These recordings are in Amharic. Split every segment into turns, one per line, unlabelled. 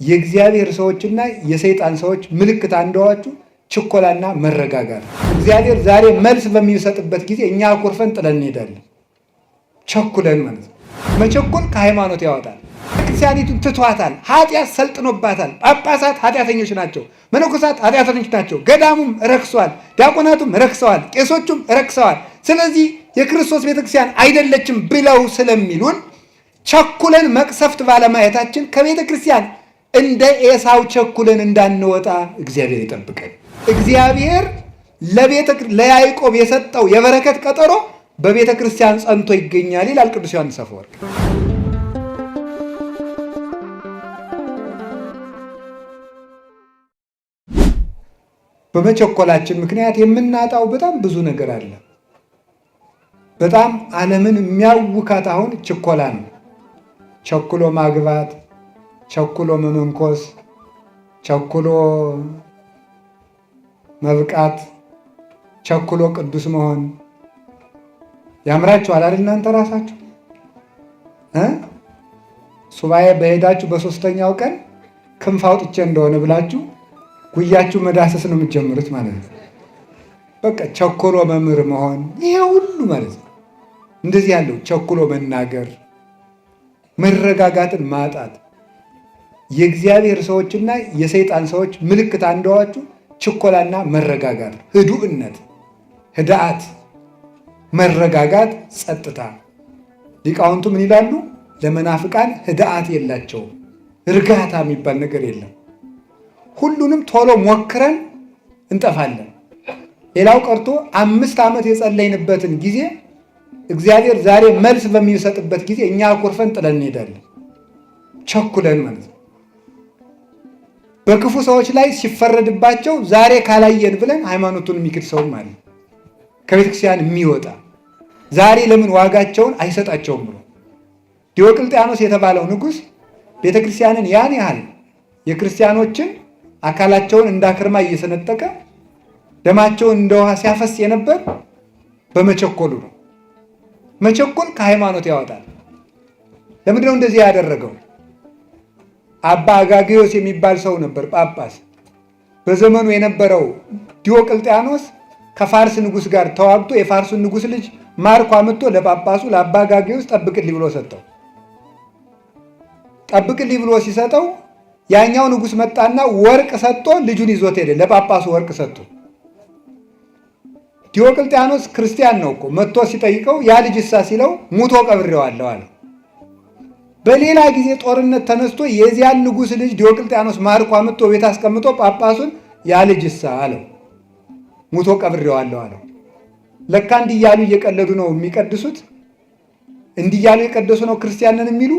የእግዚአብሔር ሰዎችና የሰይጣን ሰዎች ምልክት አንዷቹ ችኮላና መረጋጋት። እግዚአብሔር ዛሬ መልስ በሚሰጥበት ጊዜ እኛ አኩርፈን ጥለን እንሄዳለን። ቸኩለን ማለት ነው። መቸኮል ከሃይማኖት ያወጣል። ክርስቲያኒቱን ትቷታል። ኃጢአት ሰልጥኖባታል። ጳጳሳት ኃጢአተኞች ናቸው። መነኮሳት ኃጢአተኞች ናቸው። ገዳሙም ረክሷል። ዲያቆናቱም ረክሰዋል። ቄሶቹም ረክሰዋል። ስለዚህ የክርስቶስ ቤተክርስቲያን አይደለችም ብለው ስለሚሉን ቸኩለን መቅሰፍት ባለማየታችን ከቤተ ክርስቲያን እንደ ኤሳው ቸኩለን እንዳንወጣ እግዚአብሔር ይጠብቀን። እግዚአብሔር ለያዕቆብ የሰጠው የበረከት ቀጠሮ በቤተ ክርስቲያን ጸንቶ ይገኛል ይላል ቅዱስ ዮሐንስ አፈወርቅ። በመቸኮላችን ምክንያት የምናጣው በጣም ብዙ ነገር አለ። በጣም ዓለምን የሚያውካት አሁን ችኮላ ነው። ቸኩሎ ማግባት፣ ቸኩሎ መመንኮስ፣ ቸኩሎ መብቃት፣ ቸኩሎ ቅዱስ መሆን ያምራችኋል አይደል? እናንተ ራሳችሁ ሱባኤ በሄዳችሁ በሶስተኛው ቀን ክንፍ አውጥቼ እንደሆነ ብላችሁ ጉያችሁ መዳሰስ ነው የምትጀምሩት ማለት ነው። በቃ ቸኩሎ መምህር መሆን ይሄ ሁሉ ማለት ነው። እንደዚህ ያለው ቸኩሎ መናገር፣ መረጋጋትን ማጣት የእግዚአብሔር ሰዎችና የሰይጣን ሰዎች ምልክት አንዷቹ ችኮላና መረጋጋት፣ ህዱእነት፣ ህድአት፣ መረጋጋት፣ ጸጥታ። ሊቃውንቱ ምን ይላሉ? ለመናፍቃን ህድአት የላቸውም፣ እርጋታ የሚባል ነገር የለም። ሁሉንም ቶሎ ሞክረን እንጠፋለን። ሌላው ቀርቶ 5 ዓመት የጸለይንበትን ጊዜ እግዚአብሔር ዛሬ መልስ በሚሰጥበት ጊዜ እኛ አኩርፈን ጥለን እንሄዳለን። ቸኩለን ማለት ነው። በክፉ ሰዎች ላይ ሲፈረድባቸው ዛሬ ካላየን ብለን ሃይማኖቱን የሚክድ ሰውም አለ። ከቤተክርስቲያን የሚወጣ ዛሬ ለምን ዋጋቸውን አይሰጣቸውም ብሎ ዲዮቅልጥያኖስ የተባለው ንጉሥ ቤተክርስቲያንን ያን ያህል የክርስቲያኖችን አካላቸውን እንዳክርማ እየሰነጠቀ ደማቸውን እንደ ውሃ ሲያፈስ የነበር በመቸኮሉ ነው። መቸኮል ከሃይማኖት ያወጣል። ለምንድነው እንደዚህ ያደረገው? አባ አጋግዮስ የሚባል ሰው ነበር፣ ጳጳስ። በዘመኑ የነበረው ዲዮቅልጥያኖስ ከፋርስ ንጉሥ ጋር ተዋግቶ የፋርሱን ንጉሥ ልጅ ማርኮ አምጥቶ ለጳጳሱ ለአባ አጋግዮስ ጠብቅልኝ ብሎ ሰጠው። ጠብቅልኝ ብሎ ሲሰጠው ያኛው ንጉሥ መጣና ወርቅ ሰጥቶ ልጁን ይዞት ሄደ። ለጳጳሱ ወርቅ ሰጥቶ ዲዮቅልጥያኖስ ክርስቲያን ነው እኮ መጥቶ ሲጠይቀው ያ ልጅ እሳ ሲለው ሙቶ ቀብሬዋለሁ አለ። በሌላ ጊዜ ጦርነት ተነስቶ የዚያን ንጉሥ ልጅ ዲዮቅልጥያኖስ ማርኮ አምጥቶ ቤት አስቀምጦ ጳጳሱን ያ ልጅ እሳ አለው። ሙቶ ቀብሬዋለሁ አለው። ለካ እንዲህ እያሉ እየቀለዱ ነው የሚቀድሱት፣ እንዲህ እያሉ የቀደሱ ነው ክርስቲያንን የሚሉ።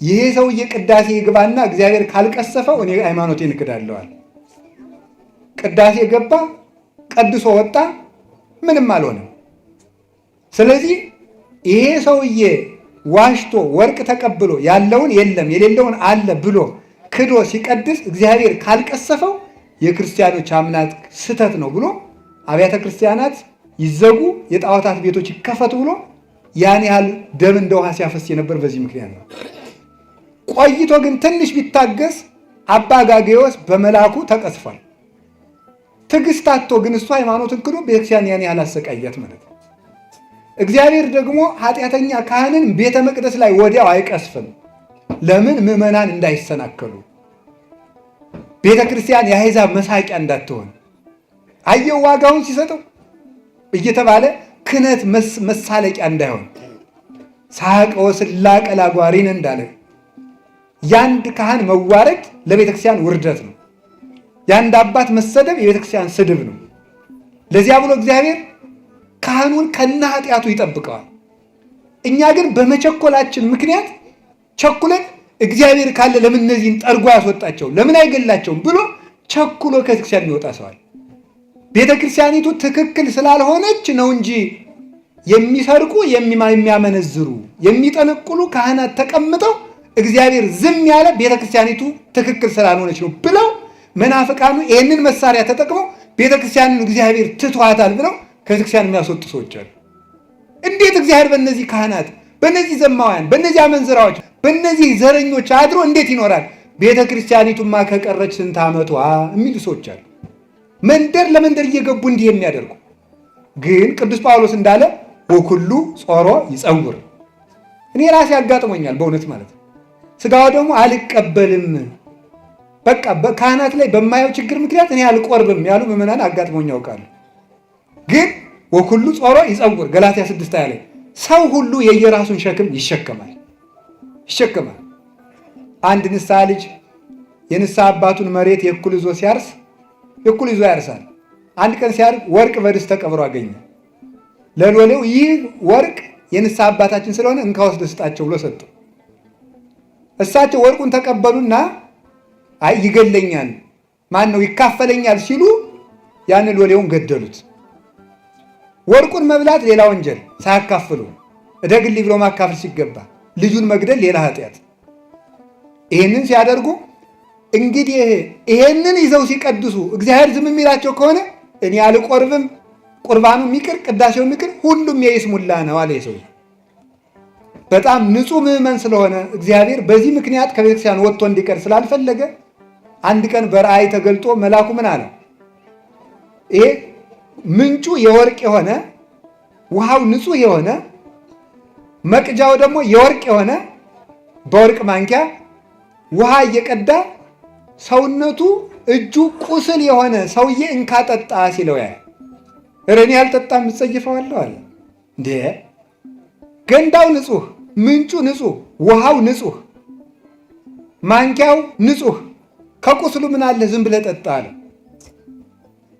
ይሄ ሰውዬ ቅዳሴ ይግባና እግዚአብሔር ካልቀሰፈው እኔ ሃይማኖቴን እክዳለሁ አለ። ቅዳሴ ገባ፣ ቀድሶ ወጣ፣ ምንም አልሆነም። ስለዚህ ይሄ ሰውዬ ዋሽቶ ወርቅ ተቀብሎ ያለውን የለም የሌለውን አለ ብሎ ክዶ ሲቀድስ እግዚአብሔር ካልቀሰፈው የክርስቲያኖች አምናት ስተት ነው ብሎ አብያተ ክርስቲያናት ይዘጉ፣ የጣዖታት ቤቶች ይከፈቱ ብሎ ያን ያህል ደም እንደ ውሃ ሲያፈስ የነበር በዚህ ምክንያት ነው። ቆይቶ ግን ትንሽ ቢታገስ አባ አጋግዮስ በመልአኩ ተቀስፏል። ትዕግስት አጥቶ ግን እሱ ሃይማኖትን ክዶ ቤተክርስቲያን ያን ያህል አሰቃያት ማለት ነው። እግዚአብሔር ደግሞ ኃጢአተኛ ካህንን ቤተ መቅደስ ላይ ወዲያው አይቀስፍም። ለምን? ምዕመናን እንዳይሰናከሉ፣ ቤተ ክርስቲያን የአሕዛብ መሳቂያ እንዳትሆን። አየው ዋጋውን ሲሰጠው እየተባለ ክህነት መሳለቂያ እንዳይሆን ሳቀ ወስላቀ ላጓሪን እንዳለ የአንድ ካህን መዋረድ ለቤተ ክርስቲያን ውርደት ነው። የአንድ አባት መሰደብ የቤተ ክርስቲያን ስድብ ነው። ለዚያ ብሎ እግዚአብሔር ካህኑን ከነ ኃጢአቱ ይጠብቀዋል። እኛ ግን በመቸኮላችን ምክንያት ቸኩለን እግዚአብሔር ካለ ለምን እነዚህን ጠርጎ ያስወጣቸው ለምን አይገላቸውም ብሎ ቸኩሎ ከቤተክርስቲያን የሚወጣ ሰዋል። ቤተክርስቲያኒቱ ትክክል ስላልሆነች ነው እንጂ የሚሰርቁ የሚያመነዝሩ፣ የሚጠነቁሉ ካህናት ተቀምጠው እግዚአብሔር ዝም ያለ ቤተክርስቲያኒቱ ትክክል ስላልሆነች ነው ብለው መናፍቃኑ ይህንን መሳሪያ ተጠቅመው ቤተክርስቲያንን እግዚአብሔር ትቷታል ብለው ከቤተክርስቲያን የሚያስወጡ ሰዎች አሉ። እንዴት እግዚአብሔር በእነዚህ ካህናት፣ በእነዚህ ዘማውያን፣ በእነዚህ አመንዝራዎች፣ በእነዚህ ዘረኞች አድሮ እንዴት ይኖራል? ቤተ ክርስቲያኒቱማ ከቀረች ስንት ዓመቷ የሚሉ ሰዎች አሉ። መንደር ለመንደር እየገቡ እንዲህ የሚያደርጉ ግን ቅዱስ ጳውሎስ እንዳለ ወኩሉ ጾሮ ይጸውር። እኔ ራሴ ያጋጥሞኛል በእውነት ማለት ነው። ስጋው ደግሞ አልቀበልም በቃ በካህናት ላይ በማየው ችግር ምክንያት እኔ አልቆርብም ያሉ ምዕመናን አጋጥሞኝ ያውቃሉ። ግን ወኩሉ ጾሮ ይጸውር ገላትያ 6:20 ላይ ሰው ሁሉ የየራሱን ሸክም ይሸከማል ይሸከማል። አንድ ንስሐ ልጅ የንስሐ አባቱን መሬት የእኩል ይዞ ሲያርስ የእኩል ይዞ ያርሳል። አንድ ቀን ሲያርግ ወርቅ በድስት ተቀብሮ አገኘ። ለሎሌው ይህ ወርቅ የንስሐ አባታችን ስለሆነ እንካ ወስደህ ስጣቸው ብሎ ሰጠው። እሳቸው ወርቁን ተቀበሉና አይ ይገለኛል፣ ማን ነው ይካፈለኛል ሲሉ ያንን ሎሌውን ገደሉት። ወርቁን መብላት ሌላ ወንጀል ሳያካፍሉ እደግልኝ ብሎ ማካፈል ሲገባ ልጁን መግደል ሌላ ኃጢአት። ይህንን ሲያደርጉ እንግዲህ ይሄንን ይዘው ሲቀድሱ እግዚአብሔር ዝም የሚላቸው ከሆነ እኔ አልቆርብም፣ ቁርባኑ ይቅር፣ ቅዳሴው ይቅር፣ ሁሉም የይስሙላ ነው አለ ሰው። በጣም ንጹሕ ምዕመን ስለሆነ እግዚአብሔር በዚህ ምክንያት ከቤተክርስቲያን ወጥቶ እንዲቀር ስላልፈለገ አንድ ቀን በራእይ ተገልጦ መልአኩ ምን አለ? ይሄ ምንጩ የወርቅ የሆነ ውሃው ንጹሕ የሆነ መቅጃው ደግሞ የወርቅ የሆነ በወርቅ ማንኪያ ውሃ እየቀዳ ሰውነቱ እጁ ቁስል የሆነ ሰውዬ እንካ ጠጣ ሲለው ያያል። ኧረ እኔ አልጠጣም እጸይፈዋለሁ አለ። እንዴ ገንዳው ንጹሕ፣ ምንጩ ንጹሕ፣ ውሃው ንጹሕ፣ ማንኪያው ንጹሕ፣ ከቁስሉ ምን አለ ዝም ብለህ ጠጣ አለ።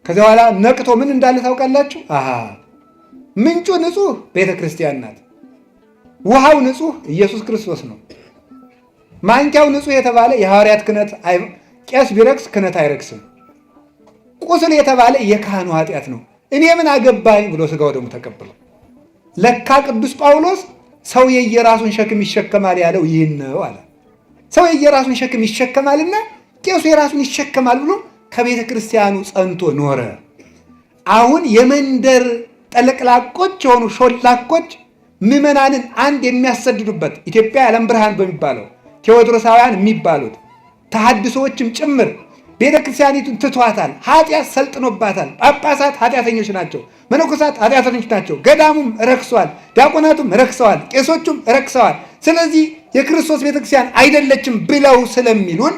ከዚያ በኋላ ነቅቶ ምን እንዳለ ታውቃላችሁ? አሃ ምንጩ ንጹሕ ቤተ ክርስቲያን ናት። ውሃው ንጹሕ ኢየሱስ ክርስቶስ ነው። ማንኪያው ንጹሕ የተባለ የሐዋርያት ክህነት ቄስ ቢረክስ ክህነት አይረክስም። ቁስል የተባለ የካህኑ ኃጢአት ነው። እኔ ምን አገባኝ ብሎ ስጋው ደግሞ ተቀብሎ ለካ ቅዱስ ጳውሎስ ሰው የየራሱን ሸክም ይሸከማል ያለው ይህን ነው አለ። ሰው የየራሱን ሸክም ይሸከማልና ቄሱ የራሱን ይሸከማል ብሎ ከቤተ ክርስቲያኑ ጸንቶ ኖረ። አሁን የመንደር ጠለቅላቆች የሆኑ ሾላኮች ምዕመናንን አንድ የሚያሰድዱበት ኢትዮጵያ የዓለም ብርሃን በሚባለው ቴዎድሮሳውያን የሚባሉት ተሐድሶዎችም ጭምር ቤተ ክርስቲያኒቱን ትቷታል። ኃጢአት ሰልጥኖባታል። ጳጳሳት ኃጢአተኞች ናቸው። መነኮሳት ኃጢአተኞች ናቸው። ገዳሙም ረክሷል። ዲያቆናቱም ረክሰዋል። ቄሶቹም ረክሰዋል። ስለዚህ የክርስቶስ ቤተክርስቲያን አይደለችም ብለው ስለሚሉን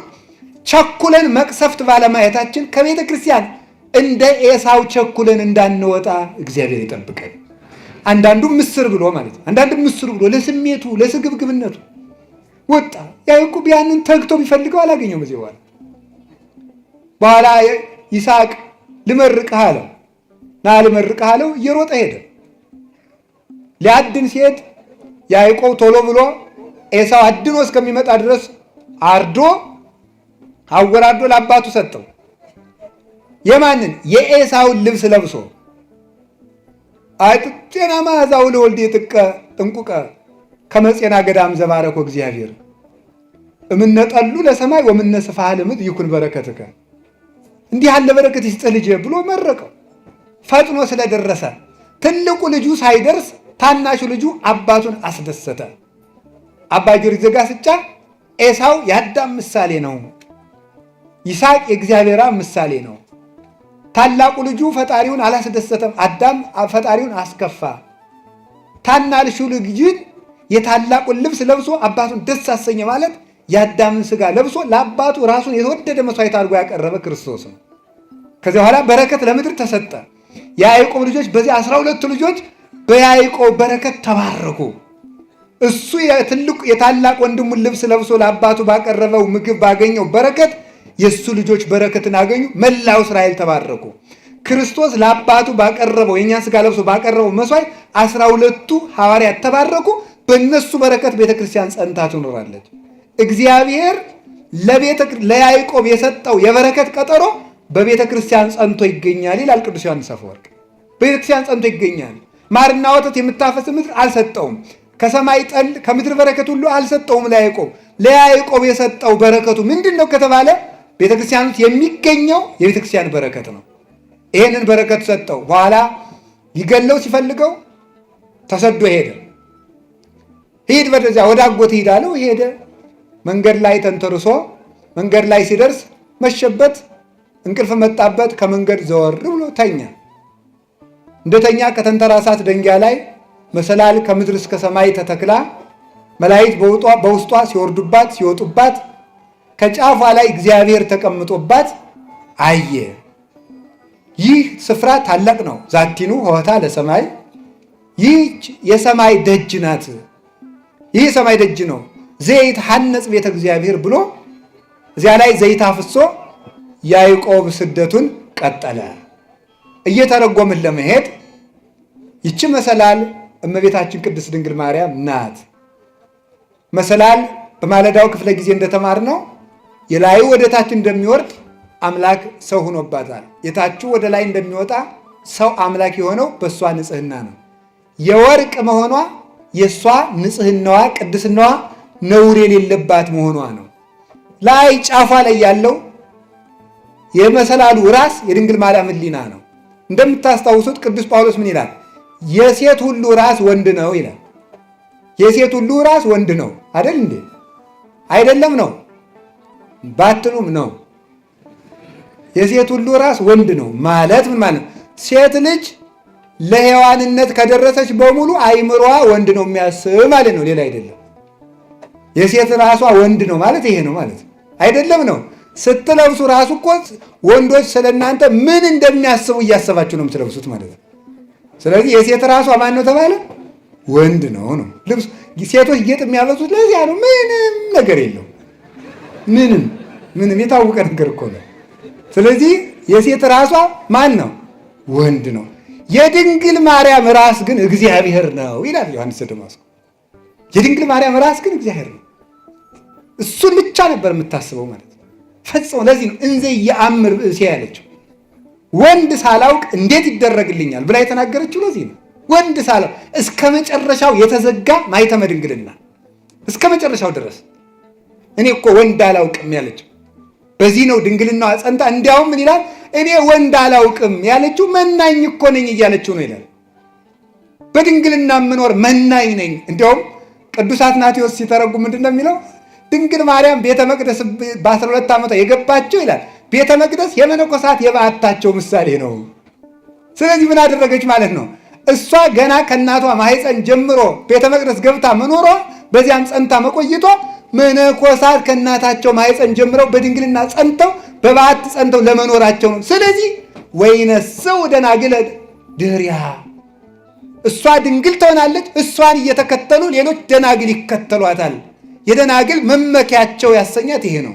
ቸኩለን መቅሰፍት ባለማየታችን ከቤተ ክርስቲያን እንደ ኤሳው ቸኩለን እንዳንወጣ እግዚአብሔር ይጠብቀን። አንዳንዱ ምስር ብሎ ማለት ነው። አንዳንዱ ምስር ብሎ ለስሜቱ ለስግብግብነቱ ወጣ። ያዕቆብ ያንን ተግቶ ቢፈልገው አላገኘውም። እዚህ በኋላ ይስሐቅ ልመርቅህ አለው። ና ልመርቅህ አለው። እየሮጠ ሄደ። ሊያድን ሲሄድ ያዕቆብ ቶሎ ብሎ ኤሳው አድኖ እስከሚመጣ ድረስ አርዶ አወራርዶ ለአባቱ ሰጠው። የማንን የኤሳውን ልብስ ለብሶ ጤና መዓዛው ለወልድ የጥቀ ጥንቁቀ ከመጼና ገዳም ዘባረኮ እግዚአብሔር እምነጠሉ ለሰማይ ወምነ ስፍሐ ለምድር ይኩን በረከትከ እንዲህ ያለ በረከት ይስጥህ ልጄ ብሎ መረቀው። ፈጥኖ ስለደረሰ ትልቁ ልጁ ሳይደርስ ታናሹ ልጁ አባቱን አስደሰተ። አባ ጊዮርጊስ ዘጋስጫ ኤሳው የአዳም ምሳሌ ነው፣ ይስሐቅ የእግዚአብሔር አብ ምሳሌ ነው። ታላቁ ልጁ ፈጣሪውን አላስደሰተም፣ አዳም ፈጣሪውን አስከፋ። ታናሹ ልጅ የታላቁን ልብስ ለብሶ አባቱን ደስ አሰኘ ማለት የአዳምን ስጋ ለብሶ ለአባቱ ራሱን የተወደደ መስዋዕት አድርጎ ያቀረበ ክርስቶስ ነው። ከዚያ በኋላ በረከት ለምድር ተሰጠ። የያዕቆብ ልጆች በዚህ 12ቱ ልጆች በያዕቆብ በረከት ተባረኩ። እሱ የትልቁ የታላቅ ወንድሙን ልብስ ለብሶ ለአባቱ ባቀረበው ምግብ ባገኘው በረከት የእሱ ልጆች በረከትን አገኙ። መላው እስራኤል ተባረኩ። ክርስቶስ ለአባቱ ባቀረበው የእኛን ስጋ ለብሶ ባቀረበው መስዋዕት 12ቱ ሐዋርያት ተባረኩ። በእነሱ በረከት ቤተክርስቲያን ጸንታ ትኖራለች። እግዚአብሔር ለያዕቆብ የሰጠው የበረከት ቀጠሮ በቤተ ክርስቲያን ጸንቶ ይገኛል ይላል ቅዱስ ዮሐንስ አፈወርቅ። በቤተ ክርስቲያን ጸንቶ ይገኛል። ማርና ወተት የምታፈስ ምድር አልሰጠውም። ከሰማይ ጠል ከምድር በረከት ሁሉ አልሰጠውም ለያዕቆብ። ለያዕቆብ የሰጠው በረከቱ ምንድን ነው ከተባለ ቤተ ክርስቲያን ውስጥ የሚገኘው የቤተ ክርስቲያን በረከት ነው። ይሄንን በረከት ሰጠው። በኋላ ሊገለው ሲፈልገው ተሰዶ ሄደ። ሂድ ወደዚያ ወደ አጎት ሂድ አለው። ሄደ። መንገድ ላይ ተንተርሶ መንገድ ላይ ሲደርስ መሸበት፣ እንቅልፍ መጣበት። ከመንገድ ዘወር ብሎ ተኛ። እንደተኛ ከተንተራሳት ደንጊያ ላይ መሰላል ከምድር እስከ ሰማይ ተተክላ መላእክት በውስጧ ሲወርዱባት ሲወጡባት ከጫፏ ላይ እግዚአብሔር ተቀምጦባት አየ። ይህ ስፍራ ታላቅ ነው። ዛቲኑ ሆታ ለሰማይ ይህች የሰማይ ደጅ ናት። ይህ የሰማይ ደጅ ነው። ዘይት ሐነጽ ቤተ እግዚአብሔር ብሎ እዚያ ላይ ዘይት አፍሶ ያዕቆብ ስደቱን ቀጠለ። እየተረጎምን ለመሄድ ይቺ መሰላል እመቤታችን ቅድስት ድንግል ማርያም ናት። መሰላል በማለዳው ክፍለ ጊዜ እንደተማርነው የላዩ ወደ ታች እንደሚወርድ አምላክ ሰው ሆኖባታል። የታቹ ወደ ላይ እንደሚወጣ ሰው አምላክ የሆነው በእሷ ንጽህና ነው። የወርቅ መሆኗ የእሷ ንጽህናዋ ቅድስናዋ ነውር የሌለባት መሆኗ ነው። ላይ ጫፏ ላይ ያለው የመሰላሉ ራስ የድንግል ማርያም ሕሊና ነው። እንደምታስታውሱት ቅዱስ ጳውሎስ ምን ይላል? የሴት ሁሉ ራስ ወንድ ነው ይላል። የሴት ሁሉ ራስ ወንድ ነው አይደል እንዴ? አይደለም ነው ባትሉም ነው። የሴት ሁሉ ራስ ወንድ ነው ማለት ምን ማለት ነው? ሴት ልጅ ለሔዋንነት ከደረሰች በሙሉ አይምሯ ወንድ ነው የሚያስብ ማለት ነው፣ ሌላ አይደለም። የሴት ራሷ ወንድ ነው ማለት ይሄ ነው ማለት አይደለም ነው። ስትለብሱ ራሱ እኮ ወንዶች ስለእናንተ ምን እንደሚያስቡ እያሰባችሁ ነው የምትለብሱት ማለት ነው። ስለዚህ የሴት ራሷ ማን ነው ተባለ? ወንድ ነው ነው። ልብስ ሴቶች ጌጥ የሚያበዙት ለዚያ ነው። ምንም ነገር የለው። ምንም ምንም የታወቀ ነገር እኮ ነው። ስለዚህ የሴት ራሷ ማን ነው? ወንድ ነው። የድንግል ማርያም ራስ ግን እግዚአብሔር ነው ይላል ዮሐንስ ዘደማስቆ። የድንግል ማርያም ራስ ግን እግዚአብሔር ነው። እሱን ብቻ ነበር የምታስበው ማለት ነው ፈጽሞ። ለዚህ ነው እንዘ የአምር ብእሴ ያለችው። ወንድ ሳላውቅ እንዴት ይደረግልኛል ብላ የተናገረችው ለዚህ ነው። ወንድ ሳላውቅ እስከ መጨረሻው የተዘጋ ማኅተመ ድንግልና እስከ መጨረሻው ድረስ እኔ እኮ ወንድ አላውቅም ያለችው በዚህ ነው። ድንግልናዋ ጸንታ፣ እንዲያውም ምን ይላል? እኔ ወንድ አላውቅም ያለችው መናኝ እኮ ነኝ እያለችው ነው ይላል። በድንግልና የምኖር መናኝ ነኝ። እንዲያውም ቅዱስ አትናቴዎስ ሲተረጉም ምንድን ነው የሚለው? ድንግል ማርያም ቤተ መቅደስ በ12 ዓመቷ የገባቸው ይላል። ቤተ መቅደስ የመነኮሳት የበዓታቸው ምሳሌ ነው። ስለዚህ ምን አደረገች ማለት ነው? እሷ ገና ከእናቷ ማህፀን ጀምሮ ቤተ መቅደስ ገብታ መኖሯ፣ በዚያም ጸንታ መቆይቷ መነኮሳት ከእናታቸው ማህፀን ጀምረው በድንግልና ጸንተው በበዓት ጸንተው ለመኖራቸው ነው። ስለዚህ ወይነስው ደናግለ ድህሪያ፣ እሷ ድንግል ትሆናለች። እሷን እየተከተሉ ሌሎች ደናግል ይከተሏታል። የደናግል መመኪያቸው ያሰኛት ይሄ ነው።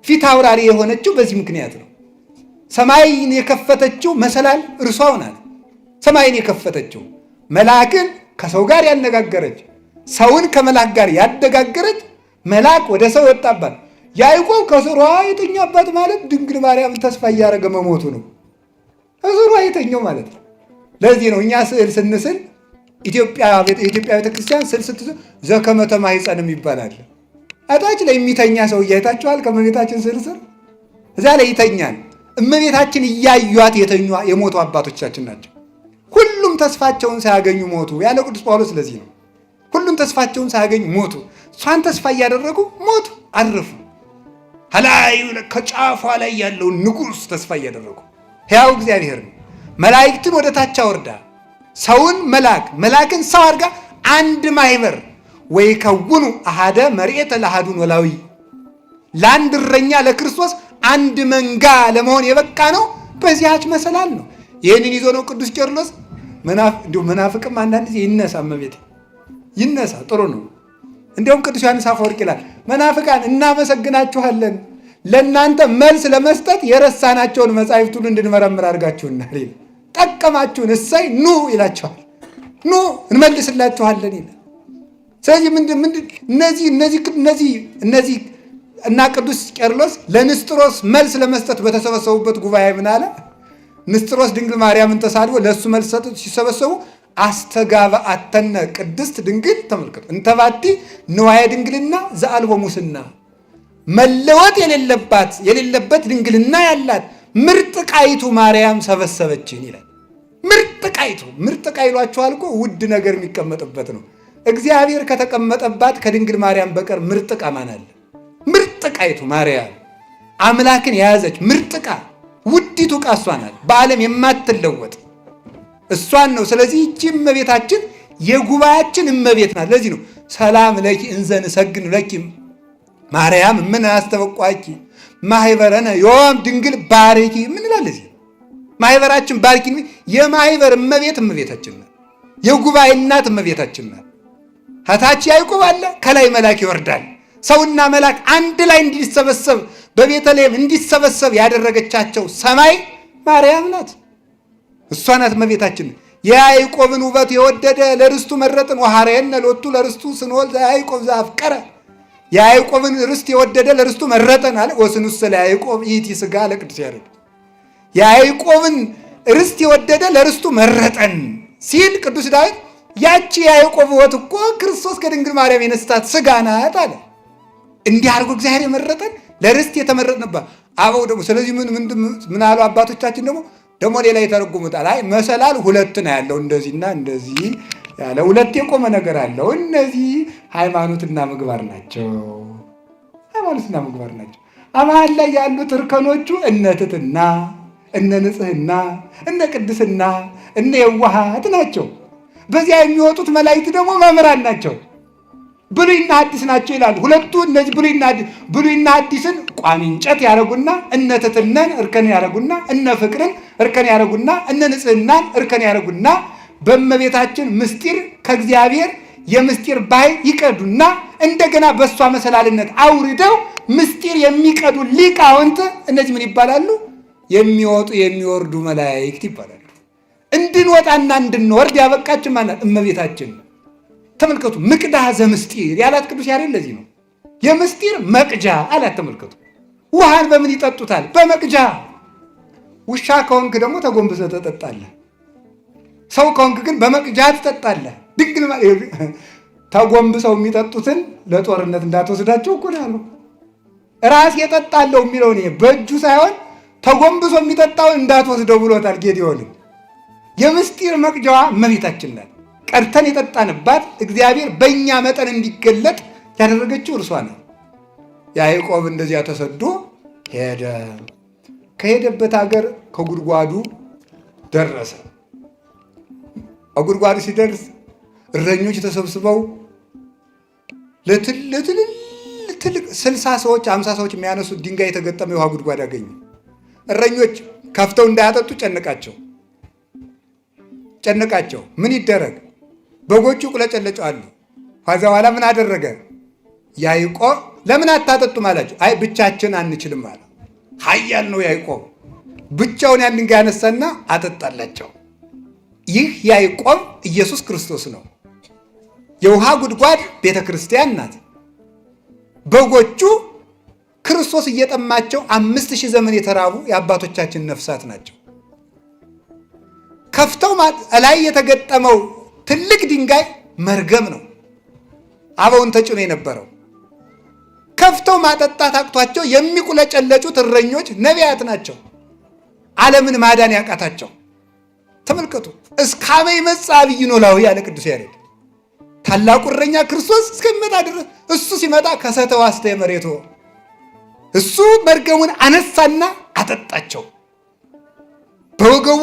ፊት አውራሪ የሆነችው በዚህ ምክንያት ነው። ሰማይን የከፈተችው መሰላል እርሷው ናት። ሰማይን የከፈተችው፣ መልአክን ከሰው ጋር ያነጋገረች፣ ሰውን ከመልአክ ጋር ያነጋገረች፣ መልአክ ወደ ሰው ወጣባት። ያዕቆብ ከስሯ የተኛባት ማለት ድንግል ማርያምን ተስፋ እያደረገ መሞቱ ነው። ከስሯ የተኛው ማለት ነው። ለዚህ ነው እኛ ስዕል ስንስል የኢትዮጵያ ቤተክርስቲያን ስዕል ስትስል ዘከመ ተማኅፀንም ይባላል። አታች ላይ የሚተኛ ሰው እያይታችኋል። ከእመቤታችን ስዕል ስር እዚያ ላይ ይተኛል። እመቤታችን እያዩት የተኙ የሞቱ አባቶቻችን ናቸው። ሁሉም ተስፋቸውን ሳያገኙ ሞቱ ያለ ቅዱስ ጳውሎስ ለዚህ ነው። ሁሉም ተስፋቸውን ሳያገኙ ሞቱ። እሷን ተስፋ እያደረጉ ሞቱ፣ አረፉ። ከላዩ ከጫፏ ላይ ያለውን ንጉሥ ተስፋ እያደረጉ፣ ሕያው እግዚአብሔር ነው። መላእክትን ወደ ታች አወርዳ ሰውን መልአክ መልአክን ሰው አድርጋ አንድ ማህበር ወይ ከውኑ አሃደ መርኤተ ለአሃዱ ኖላዊ፣ ለአንድ እረኛ ለክርስቶስ አንድ መንጋ ለመሆን የበቃ ነው በዚያች መሰላል ነው። ይህንን ይዞ ነው ቅዱስ ቄርሎስ። እንዲሁ መናፍቅም አንዳንድ ጊዜ ይነሳ፣ እመቤቴ ይነሳ፣ ጥሩ ነው። እንዲያውም ቅዱስ ዮሐንስ አፈወርቅ ይላል፣ መናፍቃን እናመሰግናችኋለን፣ ለእናንተ መልስ ለመስጠት የረሳናቸውን መጻሕፍት ሁሉ እንድንመረምር አድርጋችሁናል ይላል። ጠቀማችሁን፣ እሰይ ኑ ይላቸዋል። ኑ እንመልስላችኋለን ይላል። ስለዚህ ምንድን ምንድን እነዚህ እነዚህ እነዚህ እነዚህ እና ቅዱስ ቄርሎስ ለንስጥሮስ መልስ ለመስጠት በተሰበሰቡበት ጉባኤ ምን አለ? ንስጥሮስ ድንግል ማርያምን ተሳድቦ ለእሱ መልስ ሰጡት። ሲሰበሰቡ አስተጋባአተነ ቅድስት ድንግል፣ ተመልከቱ፣ እንተባቲ ንዋየ ድንግልና ዘአልቦ ሙስና፣ መለወጥ የሌለበት ድንግልና ያላት ምርጥ ቃይቱ ማርያም ሰበሰበችን ይላል። ምርጥ ቃይቱ፣ ምርጥ ዕቃ ይሏችኋል እኮ፣ ውድ ነገር የሚቀመጥበት ነው። እግዚአብሔር ከተቀመጠባት ከድንግል ማርያም በቀር ምርጥ ዕቃ ማን አለ? ምርጥ ዕቃይቱ ማርያም። አምላክን የያዘች ምርጥ ዕቃ ውዲቱ ዕቃ እሷ ናት። በዓለም የማትለወጥ እሷን ነው። ስለዚህ ይቺ እመቤታችን የጉባኤያችን እመቤት ናት። ለዚህ ነው ሰላም ለኪ እንዘ ንሰግድ ለኪ ማርያም ምን አስተበቋኪ ማህበረነ ዮም ድንግል ባርኪ ምን ይላል እዚህ ማህበራችን ባርኪ። የማህበር እመቤት እመቤታችን ናት። የጉባኤ እናት እመቤታችን ናት። ከታች ያዕቆብ አለ፣ ከላይ መልአክ ይወርዳል። ሰውና መልአክ አንድ ላይ እንዲሰበሰብ በቤተልሔም እንዲሰበሰብ ያደረገቻቸው ሰማይ ማርያም ናት። እሷ ናት እመቤታችን። የያዕቆብን ውበት የወደደ ለርስቱ መረጥን። ወሐረየነ ሎቱ ለርስቱ ስንወል ዘያዕቆብ ዘአፍቀረ የያዕቆብን ርስት የወደደ ለርስቱ መረጠን አለ። ወስኑሰ ለያዕቆብ ይእቲ ሥጋ ለቅዱስ ያሬድ የያዕቆብን ርስት የወደደ ለርስቱ መረጠን ሲል ቅዱስ ዳዊት ያቺ የያዕቆብ ሕይወት እኮ ክርስቶስ ከድንግል ማርያም የነስታት ሥጋ ናት አለ። እንዲህ አድርጎ እግዚአብሔር የመረጠን ለርስት የተመረጥንባት አበው ደግሞ ስለዚህ ምን ምን አሉ አባቶቻችን ደግሞ ደግሞ ሌላ የተረጉሙታል። አይ መሰላል ሁለት ነው ያለው፣ እንደዚህና እንደዚህ ያለ ሁለት የቆመ ነገር አለው። እነዚህ ሃይማኖትና ምግባር ናቸው። ሃይማኖትና ምግባር ናቸው። አመሀል ላይ ያሉት እርከኖቹ እነ ትሕትና፣ እነ ንጽህና፣ እነ ቅድስና፣ እነ የዋሃት ናቸው። በዚያ የሚወጡት መላእክት ደግሞ መምህራን ናቸው። ብሉይና አዲስ ናቸው ይላሉ። ሁለቱ እነዚህ ብሉይና አዲስ ብሉይና አዲስን ቋሚ እንጨት ያደረጉና እነ ትሕትናን እርከን ያደረጉና እነ ፍቅርን እርከን ያደረጉና እነ ንጽህናን እርከን ያደረጉና በእመቤታችን ምስጢር ከእግዚአብሔር የምስጢር ባሕር ይቀዱና እንደገና በእሷ መሰላልነት አውርደው ምስጢር የሚቀዱ ሊቃውንት እነዚህ ምን ይባላሉ? የሚወጡ የሚወርዱ መላእክት ይባላሉ። እንድንወጣና እንድንወርድ ያበቃችን ማናት? እመቤታችን። ተመልከቱ፣ ምቅዳ ዘምስጢር ያላት ቅዱስ ያሬድ ለዚህ ነው። የምስጢር መቅጃ አላት። ተመልከቱ፣ ውሃን በምን ይጠጡታል? በመቅጃ። ውሻ ከሆንክ ደግሞ ተጎንብሰህ ትጠጣለህ። ሰው ከሆንክ ግን በመቅጃ ትጠጣለህ። ድንግል ተጎንብሰው የሚጠጡትን ለጦርነት እንዳትወስዳቸው እኮ ነው ያለው። ራስ የጠጣለው የሚለውን ይሄ በእጁ ሳይሆን ተጎንብሶ የሚጠጣውን እንዳትወስደው ብሎታል ጌዲዮንን። የምስጢር መቅጃዋ እመቤታችን ናት። ቀድተን የጠጣንባት እግዚአብሔር በእኛ መጠን እንዲገለጥ ያደረገችው እርሷ ናት። ያዕቆብ እንደዚያ ተሰዶ ሄደ። ከሄደበት ሀገር ከጉድጓዱ ደረሰ። ከጉድጓዱ ሲደርስ እረኞች ተሰብስበው ለትልቅ 60 ሰዎች 50 ሰዎች የሚያነሱት ድንጋይ የተገጠመ የውሃ ጉድጓድ አገኙ። እረኞች ከፍተው እንዳያጠጡ ጨነቃቸው ጨነቃቸው። ምን ይደረግ? በጎቹ ቁለጨለጫሉ። ከዚያ በኋላ ምን አደረገ ያዕቆብ? ለምን አታጠጡም አላቸው። አይ ብቻችን አንችልም አለ። ኃያል ነው ያዕቆብ። ብቻውን ያን ድንጋይ ያነሳና አጠጣላቸው። ይህ ያዕቆብ ኢየሱስ ክርስቶስ ነው። የውሃ ጉድጓድ ቤተ ክርስቲያን ናት። በጎቹ ክርስቶስ እየጠማቸው 5000 ዘመን የተራቡ የአባቶቻችን ነፍሳት ናቸው። ከፍተው ላይ የተገጠመው ትልቅ ድንጋይ መርገም ነው። አበውን ተጭኖ የነበረው ከፍተው ማጠጣት አቅቷቸው የሚቁለጨለጩት እረኞች ነቢያት ናቸው። ዓለምን ማዳን ያቃታቸው ተመልከቱ። እስካመ ይመጽእ ዐቢይ ኖላዊ ያለ ቅዱስ ያሬድ ታላቁ እረኛ ክርስቶስ እስከሚመጣ ድረስ እሱ ሲመጣ ከሰተ ዋስተ መሬቶ እሱ መርገሙን አነሳና አጠጣቸው። በወገቡ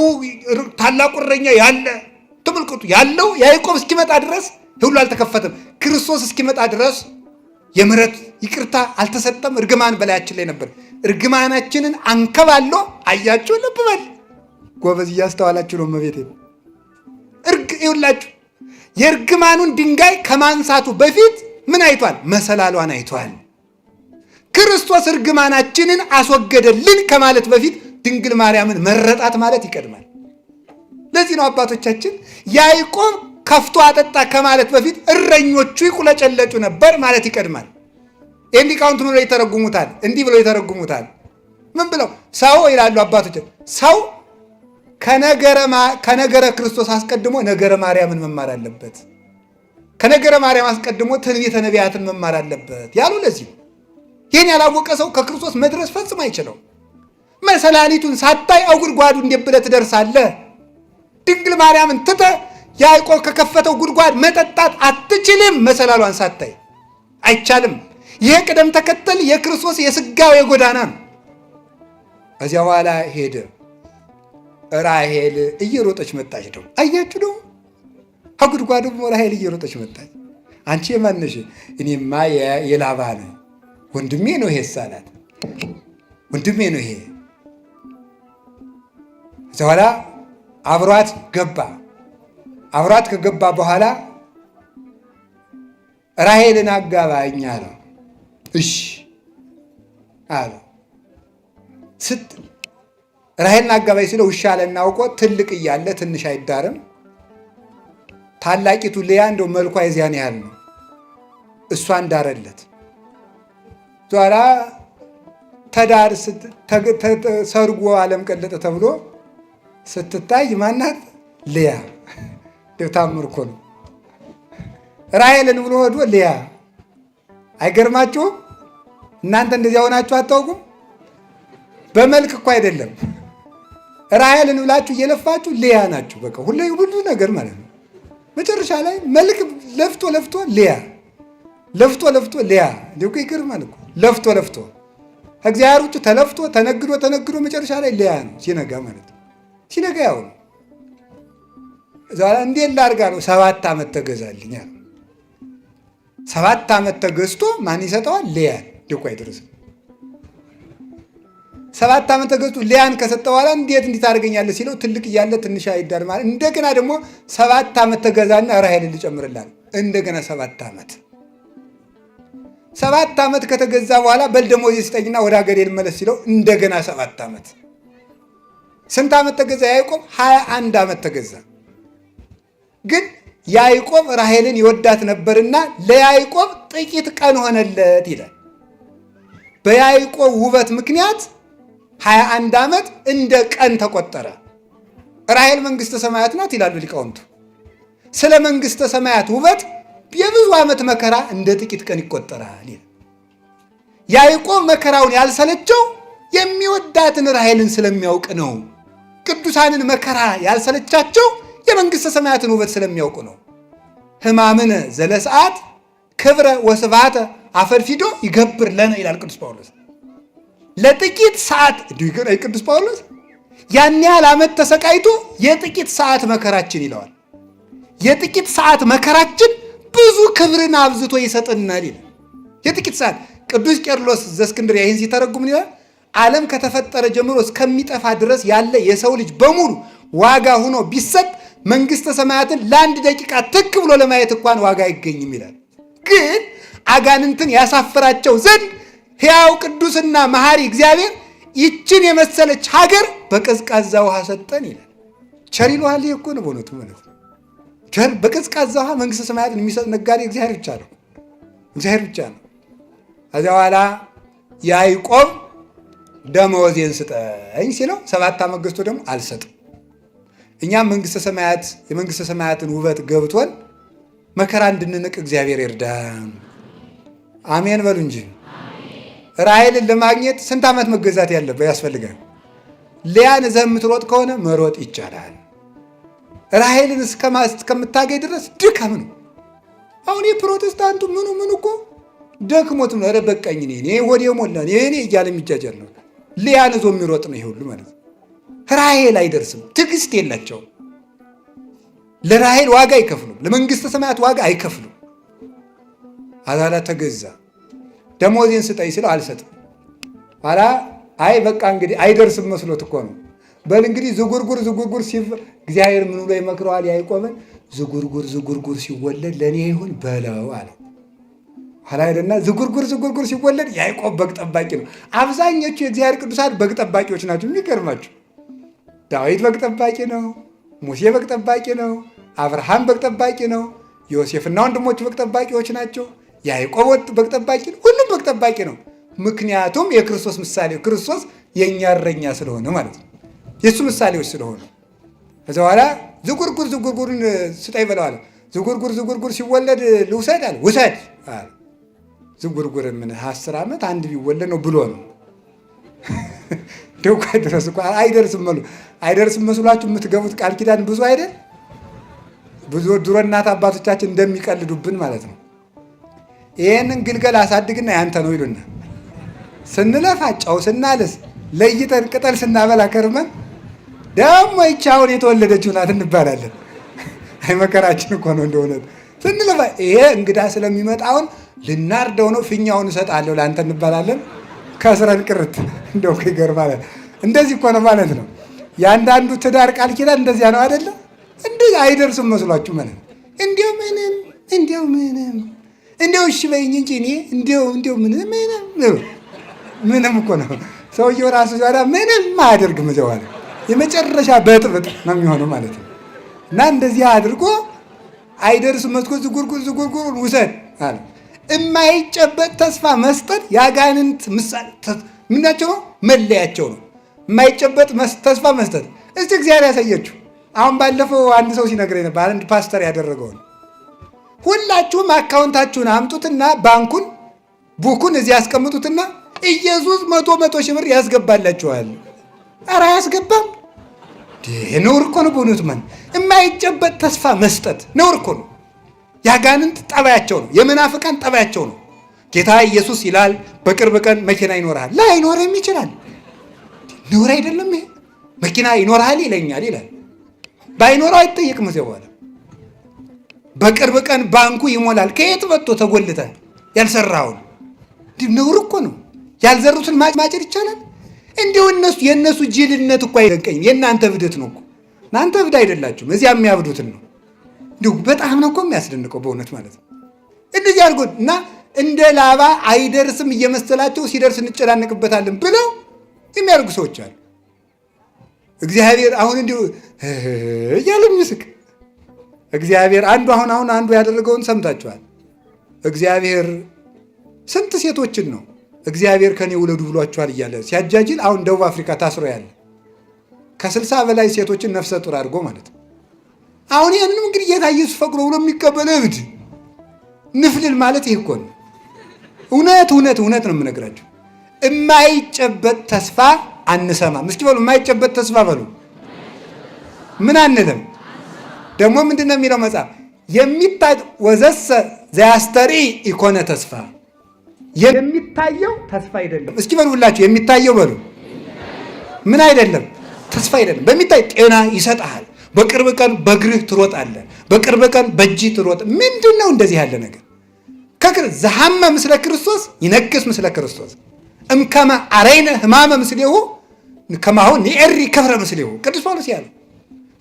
ታላቁ እረኛ ያለ ተመልከቱ። ያለው ያዕቆብ እስኪመጣ ድረስ ሁሉ አልተከፈተም። ክርስቶስ እስኪመጣ ድረስ የምሕረት ይቅርታ አልተሰጠም። እርግማን በላያችን ላይ ነበር። እርግማናችንን አንከባሎ አያችሁ። ልብ በል ጎበዝ፣ እያስተዋላችሁ ነው። እመቤቴ ይኸውላችሁ የእርግማኑን ድንጋይ ከማንሳቱ በፊት ምን አይቷል? መሰላሏን አይቷል። ክርስቶስ እርግማናችንን አስወገደልን ከማለት በፊት ድንግል ማርያምን መረጣት ማለት ይቀድማል። ለዚህ ነው አባቶቻችን ያዕቆብ ከፍቶ አጠጣ ከማለት በፊት እረኞቹ ይቁለጨለጩ ነበር ማለት ይቀድማል። ይህን ሊቃውንት ምን ብለው ይተረጉሙታል? እንዲህ ብለው ይተረጉሙታል። ምን ብለው ሰው ይላሉ አባቶች፣ ሰው ከነገረ ክርስቶስ አስቀድሞ ነገረ ማርያምን መማር አለበት፣ ከነገረ ማርያም አስቀድሞ ትንቢተ ነቢያትን መማር አለበት ያሉ ለዚህ ነው። ይህን ያላወቀ ሰው ከክርስቶስ መድረስ ፈጽሞ አይችለው። መሰላሊቱን ሳታይ አጉድጓዱ እንዴት ብለህ ትደርሳለህ? ድንግል ማርያምን ትተህ ያዕቆብ ከከፈተው ጉድጓድ መጠጣት አትችልም። መሰላሏን ሳታይ አይቻልም። ይህ ቅደም ተከተል የክርስቶስ የስጋው የጎዳና ነው። ከዚያ በኋላ ሄደ። ራሄል እየሮጠች መጣች። ደግሞ አያችሁ፣ ደግሞ ከጉድጓዱ ራሄል እየሮጠች መጣች። አንቺ የማነሽ? እኔማ የላባ ነኝ፣ ወንድሜ ነው ይሄ አላት። ወንድሜ ነው ይሄ። ከዚያ በኋላ አብሯት ገባ። አብሯት ከገባ በኋላ ራሄልን አጋባኝ አለው። እሺ አለው። ራሄልን አጋባኝ ሲለው ውሻ አለና አውቆ ትልቅ እያለ ትንሽ አይዳርም። ታላቂቱ ልያ እንደው መልኳ የዚያን ያህል ነው። እሷ እንዳረለት ኋላ ተዳር ሰርጎ ዓለም ቀለጠ ተብሎ ስትታይ ማናት? ልያ። ታምር እኮ ነው። ራሄልን ብሎ ወዶ ልያ። አይገርማችሁም? እናንተ እንደዚያ ሆናችሁ አታውቁም? በመልክ እኮ አይደለም። ራሄልን ብላችሁ እየለፋችሁ ልያ ናችሁ። በቃ ሁሉ ሁሉ ነገር ማለት ነው። መጨረሻ ላይ መልክ ለፍቶ ለፍቶ ልያ፣ ለፍቶ ለፍቶ ልያ። እንዲሁ እኮ ይገርማል እኮ ለፍቶ ለፍቶ ከእግዚአብሔር ውጭ ተለፍቶ ተነግዶ ተነግዶ መጨረሻ ላይ ልያ ነው። ሲነጋ ማለት ነው። ሲነጋ ያው ነው። እዛ እንዴት ላድርጋ ነው። 7 ዓመት ተገዛልኝ አለ። 7 ዓመት ተገዝቶ ማን ይሰጠዋል? ልያን። እንዲህ እኮ አይደርስም። 7 ዓመት ተገዝቶ ልያን ከሰጠ በኋላ እንዴት እንዲህ ታደርገኛለህ ሲለው ትልቅ እያለ ትንሽ አይዳር ማለት። እንደገና ደግሞ 7 ዓመት ተገዛና ራሄልን ልጨምርልሃል። እንደገና 7 ዓመት። 7 ዓመት ከተገዛ በኋላ በል ደሞዝ ስጠኝና ወደ ሀገሬ ልመለስ ሲለው እንደገና 7 ዓመት። ስንት ዓመት ተገዛ ያዕቆብ? 21 ዓመት ተገዛ። ግን ያዕቆብ ራሄልን ይወዳት ነበርና ለያዕቆብ ጥቂት ቀን ሆነለት ይላል። በያዕቆብ ውበት ምክንያት 21 ዓመት እንደ ቀን ተቆጠረ። ራሄል መንግሥተ ሰማያት ናት ይላሉ ሊቃውንቱ። ስለ መንግሥተ ሰማያት ውበት የብዙ ዓመት መከራ እንደ ጥቂት ቀን ይቆጠራል ይላል። ያዕቆብ መከራውን ያልሰለቸው የሚወዳትን ራሄልን ስለሚያውቅ ነው። ቅዱሳንን መከራ ያልሰለቻቸው የመንግሥተ ሰማያትን ውበት ስለሚያውቁ ነው። ሕማምነ ዘለሰዓት ክብረ ወስብሐተ አፈድፊዶ ይገብር ለነ ይላል ቅዱስ ጳውሎስ። ለጥቂት ሰዓት ቅዱስ ጳውሎስ ያን ያህል ዓመት ተሰቃይቶ የጥቂት ሰዓት መከራችን ይለዋል። የጥቂት ሰዓት መከራችን ብዙ ክብርን አብዝቶ ይሰጥናል ይላል። የጥቂት ሰዓት። ቅዱስ ቄርሎስ ዘእስክንድርያ ይህን ሲተረጉም ይላል፣ ዓለም ከተፈጠረ ጀምሮ እስከሚጠፋ ድረስ ያለ የሰው ልጅ በሙሉ ዋጋ ሆኖ ቢሰጥ መንግሥተ ሰማያትን ለአንድ ደቂቃ ትክ ብሎ ለማየት እንኳን ዋጋ አይገኝም ይላል። ግን አጋንንትን ያሳፍራቸው ዘንድ ሕያው ቅዱስና መሐሪ እግዚአብሔር ይችን የመሰለች ሀገር በቀዝቃዛ ውሃ ሰጠን ይላል። ቸር ይለዋል። ይሄ እኮ ነው በእውነቱ ማለት ነው። ቸር በቀዝቃዛ ውሃ መንግሥተ ሰማያትን የሚሰጥ ነጋዴ እግዚአብሔር ብቻ ነው። እግዚአብሔር ብቻ ነው። ከዚያ በኋላ ያዕቆብ ደመወዜን ስጠኝ ሲለው 7 ዓመት ገዝቶ ደግሞ አልሰጥም። እኛም መንግሥተ ሰማያት የመንግሥተ ሰማያትን ውበት ገብቶን መከራ እንድንንቅ እግዚአብሔር ይርዳን። አሜን በሉ እንጂ። ራሔልን ለማግኘት ስንት ዓመት መገዛት ያለበት ያስፈልጋል? ልያን እዘህ የምትሮጥ ከሆነ መሮጥ ይቻላል። ራሔልን እስከምታገኝ ድረስ ድካም ነው። አሁን የፕሮቴስታንቱ ምኑ ምኑ እኮ ደክሞት ነው። ኧረ በቃኝ እኔ ሆዴ ሞላ እኔ እያለ የሚጃጃል ነው። ልያን ይዞ የሚሮጥ ነው ይሄ ሁሉ ማለት ነው። ራሔል አይደርስም። ትዕግስት የላቸውም። ለራሔል ዋጋ አይከፍሉም። ለመንግስተ ሰማያት ዋጋ አይከፍሉም። አዛላ ተገዛ። ደሞዜን ስጠኝ ስለው አልሰጥም። ኋላ አይ በቃ እንግዲህ አይደርስም መስሎት እኮ ነው። በል እንግዲህ ዝጉርጉር ዝጉርጉር እግዚአብሔር ምን ብሎ ይመክረዋል ያዕቆብን? ዝጉርጉር ዝጉርጉር ሲወለድ ለእኔ ይሁን በለው አለ። ኋላ ሄደና ዝጉርጉር ዝጉርጉር ሲወለድ ያዕቆብ በግ ጠባቂ ነው። አብዛኞቹ የእግዚአብሔር ቅዱሳን በግ ጠባቂዎች ናቸው። የሚገርማቸው ዳዊት በግ ጠባቂ ነው። ሙሴ በግ ጠባቂ ነው። አብርሃም በግ ጠባቂ ነው። ዮሴፍና ወንድሞቹ በግ ጠባቂዎች ናቸው። ያዕቆብ በግ ጠባቂ ነው። ሁሉም በግ ጠባቂ ነው። ምክንያቱም የክርስቶስ ምሳሌ ክርስቶስ የእኛ እረኛ ስለሆነ ማለት ነው። የእሱ ምሳሌዎች ስለሆኑ ከዚያ በኋላ ዝጉርጉር ዝጉርጉርን ስጠኝ በለዋል። ዝጉርጉር ዝጉርጉር ሲወለድ ልውሰድ አለ። ውሰድ አለ። ዝጉርጉር ምን 10 ዓመት አንድ ቢወለድ ነው ብሎ ነው። ደውኳ ድረስ እኮ አይደርስም መሉ አይደርስም መስሏችሁ የምትገቡት ቃል ኪዳን ብዙ አይደል? ብዙ ድሮ እናት አባቶቻችን እንደሚቀልዱብን ማለት ነው። ይህንን ግልገል አሳድግና ያንተ ነው ይሉና ስንለፋ ጨው ስናልስ ለይተን ቅጠል ስናበላ ከርመን ደግሞ ይቺ አሁን የተወለደችው ናት እንባላለን። አይ መከራችን እኮ ነው እንደሆነ ስንለፋ ይሄ እንግዳ ስለሚመጣ አሁን ልናርደው ነው፣ ፊኛውን እሰጣለሁ ለአንተ እንባላለን። ከስረን ቅርት እንደው ይገርማል። እንደዚህ እኮ ነው ማለት ነው። የአንዳንዱ ትዳር ቃል ኪዳን እንደዚያ ነው አይደለ? እንደ አይደርስም መስሏችሁ ማለት ነው። እንዲያው ምንም እንዲያው ምንም እንዲያው እሺ በይኝ እንጂ እኔ እንዲያው እንዲያው ምንም ምንም ምንም እኮ ነው ሰውየው ራሱ ሲዋዳ ምንም አያደርግም። እዚያው አለ የመጨረሻ በጥብጥ ነው የሚሆነው ማለት ነው። እና እንደዚህ አድርጎ አይደርስም መስኮ ዝጉርጉር ዝጉርጉር ውሰድ አለ። የማይጨበጥ ተስፋ መስጠት የአጋንንት ምሳሌ ምናቸው ነው፣ መለያቸው ነው። የማይጨበጥ ተስፋ መስጠት እስቲ እግዚአብሔር ያሳየችው። አሁን ባለፈው አንድ ሰው ሲነግረኝ ነበር፣ አንድ ፓስተር ያደረገውን። ሁላችሁም አካውንታችሁን አምጡትና ባንኩን book ኡን እዚህ ያስቀምጡትና ኢየሱስ 100 100 ሺህ ብር ያስገባላችኋል። ኧረ አያስገባም። ነውር እኮ ነው በእውነቱ። ማን የማይጨበጥ ተስፋ መስጠት ነውር እኮ ነው። የአጋንንት ጠባያቸው ነው። የመናፍቃን ጠባያቸው ነው። ጌታ ኢየሱስ ይላል በቅርብ ቀን መኪና ይኖርሃል። ላይኖርም ይችላል። ነውር አይደለም ይሄ። መኪና ይኖርሃል ይለኛል ይላል። ባይኖረው አይጠየቅም። እዚያ በኋላ በቅርብ ቀን ባንኩ ይሞላል። ከየት መጥቶ ተጎልተ ያልሰራውን ነውር እኮ ነው። ያልዘሩትን ማጨድ ይቻላል? እንዲሁ እነሱ የእነሱ ጅልነት እኮ አይደንቀኝም። የእናንተ እብደት ነው እኮ። እናንተ እብድ አይደላችሁም፣ እዚያ የሚያብዱትን ነው። እንዲሁ በጣም ነው እኮ የሚያስደንቀው በእውነት ማለት ነው። እንደዚህ አድርጎ እና እንደ ላባ አይደርስም እየመሰላቸው ሲደርስ እንጨናነቅበታለን ብለው የሚያደርጉ ሰዎች አሉ። እግዚአብሔር አሁን እንዲሁ እያለ የሚስቅ እግዚአብሔር አንዱ አሁን አሁን አንዱ ያደረገውን ሰምታችኋል። እግዚአብሔር ስንት ሴቶችን ነው እግዚአብሔር ከኔ ውለዱ ብሏችኋል እያለ ሲያጃጅል አሁን ደቡብ አፍሪካ ታስሮ ያለ ከ60 በላይ ሴቶችን ነፍሰ ጡር አድርጎ ማለት ነው። አሁን ይህንንም እንግዲህ ጌታ ኢየሱስ ፈቅዶ ብሎ የሚቀበል እብድ ንፍልል ማለት ይህ እኮ ነው። እውነት እውነት እውነት ነው የምነግራቸው። የማይጨበጥ ተስፋ አንሰማም። እስኪ በሉ የማይጨበጥ ተስፋ በሉ። ምን አንልም። ደግሞ ምንድን ነው የሚለው መጽሐፍ? የሚታይ ወዘሰ ዘያስተርኢ ኢኮነ ተስፋ፣ የሚታየው ተስፋ አይደለም። እስኪ በሉ ሁላችሁ የሚታየው በሉ። ምን አይደለም? ተስፋ አይደለም። በሚታይ ጤና ይሰጥሃል። በቅርብ ቀን በእግርህ ትሮጣለህ። በቅርብ ቀን በእጅህ ትሮጥ። ምንድን ነው እንደዚህ ያለ ነገር? ዘሐመ ምስለ ክርስቶስ ይነግስ ምስለ ክርስቶስ እምከመ አረይነ ሕማመ ምስሌሁ ከማሁ ንኤሪ ክብረ ምስሌሁ። ቅዱስ ጳውሎስ ያለው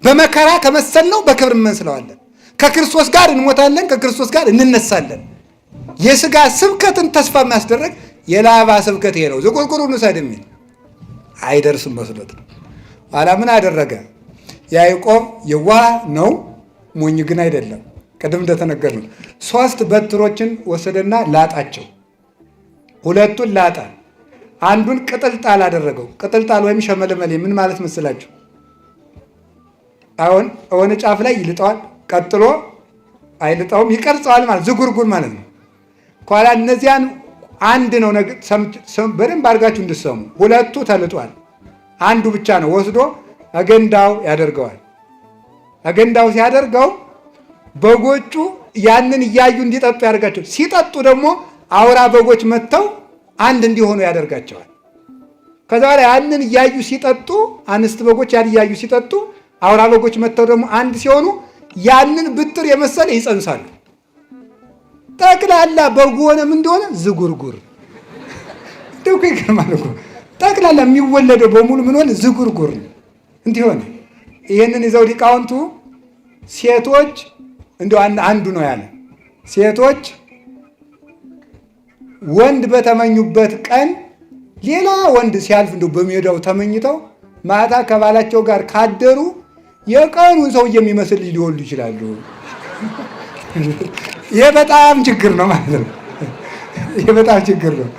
በመከራ ከመሰልነው በክብር እንመስለዋለን። ከክርስቶስ ጋር እንሞታለን፣ ከክርስቶስ ጋር እንነሳለን። የስጋ ስብከትን ተስፋ የሚያስደረግ የላባ ስብከት ይሄ ነው። ዝቁርቁሩን ውሰድ የሚል አይደርስም መስሎት ነው። ኋላ ምን አደረገ? ያዕቆብ የዋህ ነው፣ ሞኝ ግን አይደለም። ቅድም እንደተነገር ነው። 3 በትሮችን ወሰደና ላጣቸው። ሁለቱን ላጣ፣ አንዱን ቅጥልጣል አደረገው። ቅጥልጣል ወይም ሸመልመሌ ምን ማለት መስላችሁ? አሁን ሆነ ጫፍ ላይ ይልጠዋል፣ ቀጥሎ አይልጠውም፣ ይቀርጸዋል ማለት ዝጉርጉር ማለት ነው። ከኋላ እነዚያን አንድ ነው በደንብ አድርጋችሁ እንድትሰሙ። ሁለቱ ተልጧል፣ አንዱ ብቻ ነው ወስዶ አገንዳው ያደርገዋል። አገንዳው ሲያደርገው በጎቹ ያንን እያዩ እንዲጠጡ ያደርጋቸው። ሲጠጡ ደግሞ አውራ በጎች መጥተው አንድ እንዲሆኑ ያደርጋቸዋል። ከዛ በኋላ ያንን እያዩ ሲጠጡ አንስት በጎች ያን እያዩ ሲጠጡ አውራ በጎች መጥተው ደግሞ አንድ ሲሆኑ ያንን ብጥር የመሰለ ይጸንሳሉ። ጠቅላላ በጉ ሆነ ምን እንደሆነ ዝጉርጉር። እንደው እኮ ይገርማል እኮ ጠቅላላ የሚወለደው በሙሉ ምን ሆነ? ዝጉርጉር ነው። እንዲህ ሆነ። ይህንን ይዘው ሊቃውንቱ ሴቶች እንደው አንዱ ነው ያለ ሴቶች ወንድ በተመኙበት ቀን ሌላ ወንድ ሲያልፍ እንደው በሜዳው ተመኝተው ማታ ከባላቸው ጋር ካደሩ የቀኑን ሰው የሚመስል ልጅ ሊወልዱ ይችላሉ። ይሄ በጣም ችግር ነው ማለት ነው። ይሄ በጣም ችግር ነው።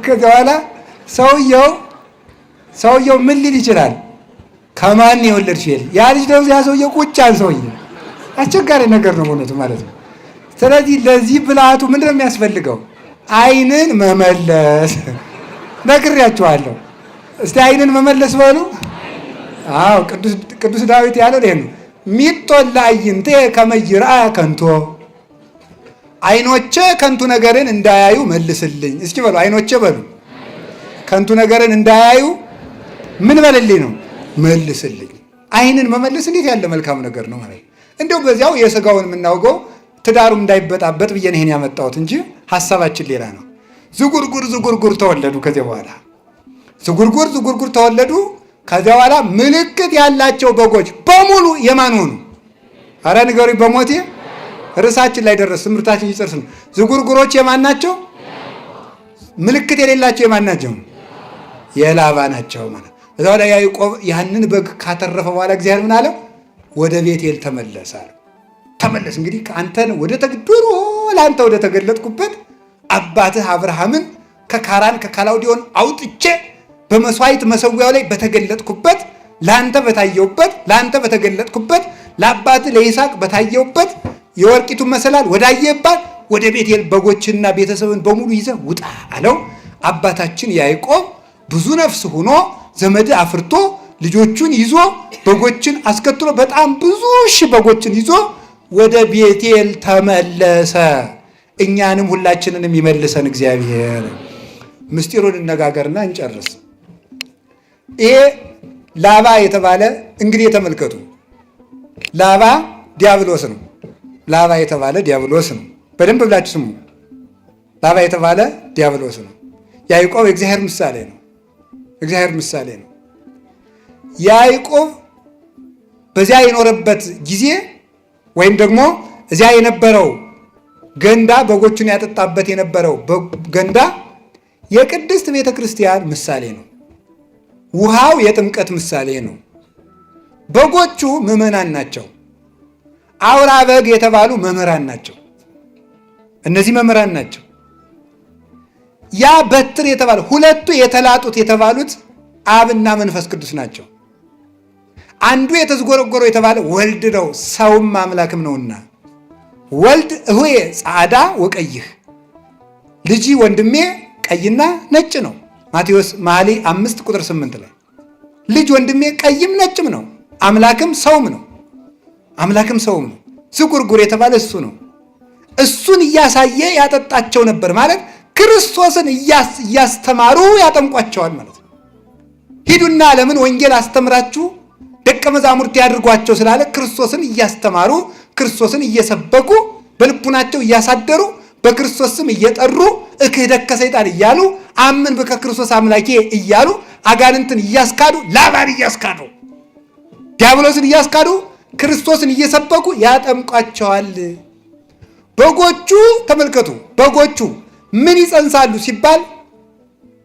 ከዚያ በኋላ ሰውየው ምን ሊል ይችላል? ከማን የወለድሽ ይል ያ ልጅ ደግሞ ያ ሰውየው ቁጭ ያን ሰውዬ አስቸጋሪ ነገር ነው በእውነቱ ማለት ነው። ስለዚህ ለዚህ ብልሃቱ ምንድን ነው የሚያስፈልገው? ዓይንን መመለስ። ነግሬያችኋለሁ። እስቲ ዓይንን መመለስ በሉ። አዎ ቅዱስ ዳዊት ያለው ይሄ ነው። ሚጦላ አዕይንቴ ከመ ይርአያ ከንቶ፣ ዓይኖቼ ከንቱ ነገርን እንዳያዩ መልስልኝ። እስኪ በሉ ዓይኖቼ በሉ ከንቱ ነገርን እንዳያዩ ምን በልልኝ ነው? መልስልኝ። ዓይንን መመለስ እንዴት ያለ መልካም ነገር ነው ማለት እንደው በዚያው የስጋውን የምናውቀው ትዳሩም እንዳይበጣበጥ ብዬ ነው ይሄን ያመጣሁት እንጂ ሐሳባችን ሌላ ነው። ዝጉርጉር ዝጉርጉር ተወለዱ። ከዚያ በኋላ ዝጉርጉር ዝጉርጉር ተወለዱ። ከዚያ በኋላ ምልክት ያላቸው በጎች በሙሉ የማን ሆኑ? አረ ንገሩኝ በሞቴ። ርዕሳችን ላይ ደረስ፣ ትምህርታችን ይጨርስ ነው። ዝጉርጉሮች የማን ናቸው? ምልክት የሌላቸው የማን ናቸው? የላባ ናቸው ማለት። እዛ ላይ ያዕቆብ ያንን በግ ካተረፈ በኋላ እግዚአብሔር ምን አለው? ወደ ቤቴል ተመለሰ አለ። ተመለስ እንግዲህ አንተን ወደ ተግዱሮ ለአንተ ወደ ተገለጥኩበት አባትህ አብርሃምን ከካራን ከካላውዲዮን አውጥቼ በመስዋዕት መሰዊያው ላይ በተገለጥኩበት ለአንተ በታየውበት ለአንተ በተገለጥኩበት ለአባትህ ለይስሐቅ በታየውበት የወርቂቱን መሰላል ወዳየባት ወደ ቤቴል በጎችና ቤተሰብን በሙሉ ይዘህ ውጣ አለው። አባታችን ያዕቆብ ብዙ ነፍስ ሆኖ ዘመድ አፍርቶ ልጆቹን ይዞ በጎችን አስከትሎ በጣም ብዙ ሺህ በጎችን ይዞ ወደ ቤቴል ተመለሰ። እኛንም ሁላችንንም ይመልሰን እግዚአብሔር። ምስጢሩን እንነጋገርና እንጨርስ። ይሄ ላባ የተባለ እንግዲህ ተመልከቱ፣ ላባ ዲያብሎስ ነው። ላባ የተባለ ዲያብሎስ ነው። በደንብ ብላችሁ ስሙ። ላባ የተባለ ዲያብሎስ ነው። ያዕቆብ የእግዚአብሔር ምሳሌ ነው። እግዚአብሔር ምሳሌ ነው። ያዕቆብ በዚያ የኖረበት ጊዜ ወይም ደግሞ እዚያ የነበረው ገንዳ በጎቹን ያጠጣበት የነበረው ገንዳ የቅድስት ቤተ ክርስቲያን ምሳሌ ነው። ውሃው የጥምቀት ምሳሌ ነው። በጎቹ ምዕመናን ናቸው። አውራ በግ የተባሉ መምህራን ናቸው። እነዚህ መምህራን ናቸው። ያ በትር የተባለ ሁለቱ የተላጡት የተባሉት አብና መንፈስ ቅዱስ ናቸው። አንዱ የተዝጎረጎረው የተባለ ወልድ ነው፣ ሰውም አምላክም ነውና። ወልድ እሁዬ ጻዕዳ ወቀይህ፣ ልጂ ወንድሜ ቀይና ነጭ ነው። ማቴዎስ መኃልየ 5 ቁጥር 8 ላይ ልጅ ወንድሜ ቀይም ነጭም ነው፣ አምላክም ሰውም ነው። አምላክም ሰውም ነው። ዝጉርጉር የተባለ እሱ ነው። እሱን እያሳየ ያጠጣቸው ነበር ማለት ክርስቶስን እያስተማሩ ያጠምቋቸዋል ማለት ነው። ሂዱና ለምን ወንጌል አስተምራችሁ ደቀ መዛሙርት ያድርጓቸው ስላለ ክርስቶስን እያስተማሩ ክርስቶስን እየሰበኩ በልቡናቸው እያሳደሩ በክርስቶስ ስም እየጠሩ እክህደከ ሰይጣን እያሉ አምን ብከ ክርስቶስ አምላኬ እያሉ አጋንንትን እያስካዱ ላባን እያስካዱ ዲያብሎስን እያስካዱ ክርስቶስን እየሰበኩ ያጠምቋቸዋል። በጎቹ ተመልከቱ፣ በጎቹ ምን ይጸንሳሉ ሲባል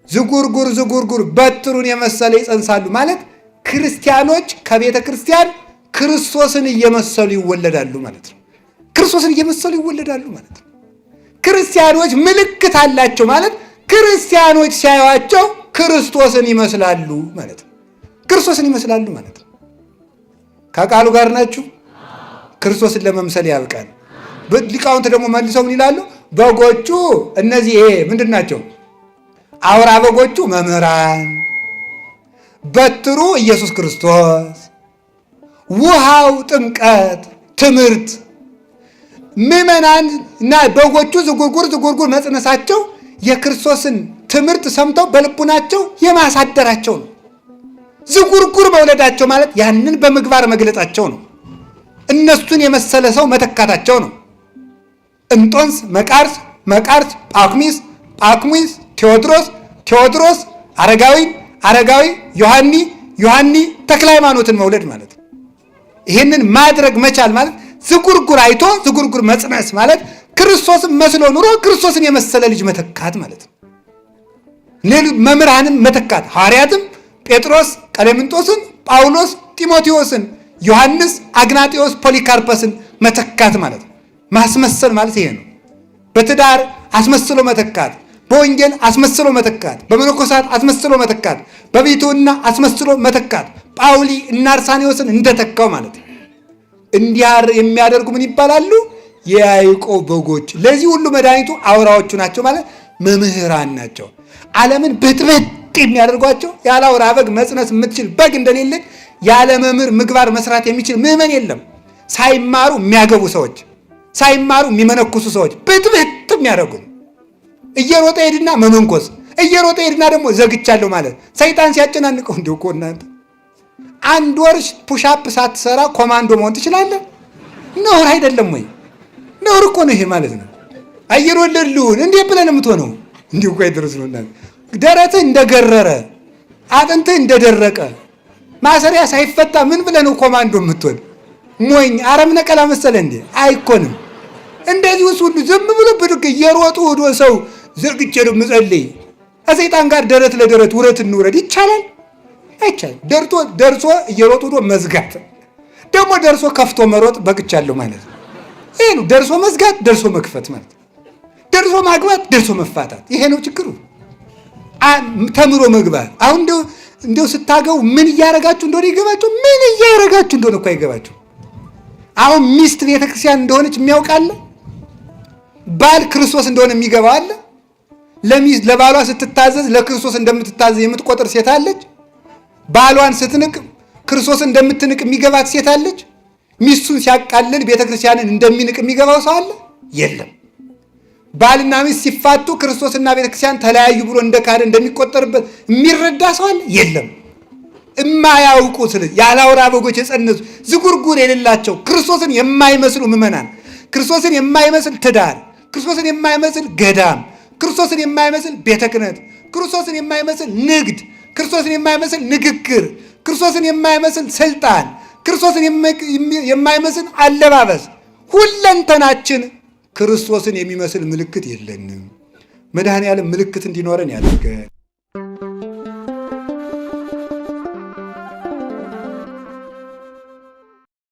ዝጉርጉር ዝጉርጉር በትሩን የመሰለ ይጸንሳሉ ማለት ክርስቲያኖች ከቤተ ክርስቲያን ክርስቶስን እየመሰሉ ይወለዳሉ ማለት ነው። ክርስቶስን እየመሰሉ ይወለዳሉ ማለት ነው። ክርስቲያኖች ምልክት አላቸው ማለት ክርስቲያኖች ሲያዩአቸው ክርስቶስን ይመስላሉ ማለት ነው። ክርስቶስን ይመስላሉ ማለት ነው። ከቃሉ ጋር ናችሁ። ክርስቶስን ለመምሰል ያብቃል። ሊቃውንት ደግሞ መልሰው ምን ይላሉ? በጎቹ እነዚህ ይሄ ምንድን ናቸው? አውራ በጎቹ መምህራን፣ በትሩ ኢየሱስ ክርስቶስ፣ ውሃው ጥምቀት ትምህርት፣ ምዕመናን እና በጎቹ ዝጉርጉር ዝጉርጉር መጽነሳቸው የክርስቶስን ትምህርት ሰምተው በልቡናቸው የማሳደራቸው ነው። ዝጉርጉር መውለዳቸው ማለት ያንን በምግባር መግለጻቸው ነው። እነሱን የመሰለ ሰው መተካታቸው ነው። እንጦንስ፣ መቃርስ፣ መቃርስ፣ ጳኩሚስ፣ ጳኩሚስ፣ ቴዎድሮስ፣ ቴዎድሮስ፣ አረጋዊ፣ አረጋዊ፣ ዮሐኒ፣ ዮሐኒ፣ ተክለ ሃይማኖትን መውለድ ማለት ነው። ይህንን ማድረግ መቻል ማለት ዝጉርጉር አይቶ ዝጉርጉር መጽነስ ማለት ክርስቶስን መስሎ ኑሮ ክርስቶስን የመሰለ ልጅ መተካት ማለት ነው። መምህራንን መተካት ሐዋርያትም ጴጥሮስ ቀሌምንጦስን፣ ጳውሎስ ጢሞቴዎስን፣ ዮሐንስ አግናጤዎስ ፖሊካርፐስን መተካት ማለት ነው። ማስመሰል ማለት ይሄ ነው። በትዳር አስመስሎ መተካት፣ በወንጌል አስመስሎ መተካት፣ በመነኮሳት አስመስሎ መተካት፣ በቤቱና አስመስሎ መተካት፣ ጳውሊ እና አርሳኔዎስን እንደተካው ማለት ነው። እንዲህ የሚያደርጉ ምን ይባላሉ? የያዕቆብ በጎች። ለዚህ ሁሉ መድኃኒቱ አውራዎቹ ናቸው ማለት መምህራን ናቸው። ዓለምን ብጥብጥ የሚያደርጓቸው ያለ አውራ በግ መጽነስ የምትችል በግ እንደሌለች ያለ መምህር ምግባር መስራት የሚችል ምዕመን የለም። ሳይማሩ የሚያገቡ ሰዎች፣ ሳይማሩ የሚመነኩሱ ሰዎች ብጥብጥ የሚያደርጉ እየሮጠ ሄድና መመንኮስ፣ እየሮጠ ሄድና ደግሞ ዘግቻለሁ ማለት ሰይጣን ሲያጨናንቀው እንዲሁ እኮ እናንተ አንድ ወር push up ሳትሰራ ኮማንዶ መሆን ትችላለህ? ነውር አይደለም ወይ? ነውር እኮ ነው ይሄ ማለት ነው። አየር ወለድ ልሁን እንዴት ብለን የምትሆነው? እንዲሁ እኮ አይደረስ ነው እናንተ። ደረትህ እንደገረረ አጥንትህ እንደደረቀ ማሰሪያ ሳይፈታ ምን ብለህ ነው ኮማንዶ የምትሆን? ሞኝ አረም ነቀላ መሰለ እንዴ? አይኮንም። እንደዚህ ውስጥ ሁሉ ዝም ብሎ ብድግ እየሮጡ ሄዶ ሰው ዘግቼ ነው የምጸልይ ከሰይጣን ጋር ደረት ለደረት ውረት እንውረድ ይቻላል? አይቻልም። ደርሶ እየሮጡ ሄዶ መዝጋት ደግሞ ደርሶ ከፍቶ መሮጥ በቅቻለሁ ማለት ነው። ይሄ ነው ደርሶ መዝጋት፣ ደርሶ መክፈት ማለት ደርሶ ማግባት፣ ደርሶ መፋታት። ይሄ ነው ችግሩ። ተምሮ መግባት አሁን እንደው ስታገቡ ምን እያረጋችሁ እንደሆነ ይገባችሁ? ምን እያረጋችሁ እንደሆነ እኮ አይገባችሁ። አሁን ሚስት ቤተክርስቲያን እንደሆነች የሚያውቅ አለ? ባል ክርስቶስ እንደሆነ የሚገባው አለ? ለሚስት ለባሏ ስትታዘዝ ለክርስቶስ እንደምትታዘዝ የምትቆጥር ሴት አለች? ባሏን ስትንቅ ክርስቶስ እንደምትንቅ የሚገባት ሴት አለች? ሚስቱን ሲያቃልል ቤተክርስቲያንን እንደሚንቅ የሚገባው ሰው አለ? የለም። ባልና ሚስት ሲፋቱ ክርስቶስና ቤተክርስቲያን ተለያዩ ብሎ እንደካደ እንደሚቆጠርበት የሚረዳ ሰው አለ? የለም። እማያውቁት ያለ አውራ በጎች የጸነሱ ዝጉርጉር የሌላቸው ክርስቶስን የማይመስሉ ምዕመናን፣ ክርስቶስን የማይመስል ትዳር፣ ክርስቶስን የማይመስል ገዳም፣ ክርስቶስን የማይመስል ቤተ ክህነት፣ ክርስቶስን የማይመስል ንግድ፣ ክርስቶስን የማይመስል ንግግር፣ ክርስቶስን የማይመስል ስልጣን፣ ክርስቶስን የማይመስል አለባበስ፣ ሁለንተናችን ክርስቶስን የሚመስል ምልክት የለንም። መድኃኔዓለም ምልክት እንዲኖረን ያድርገን።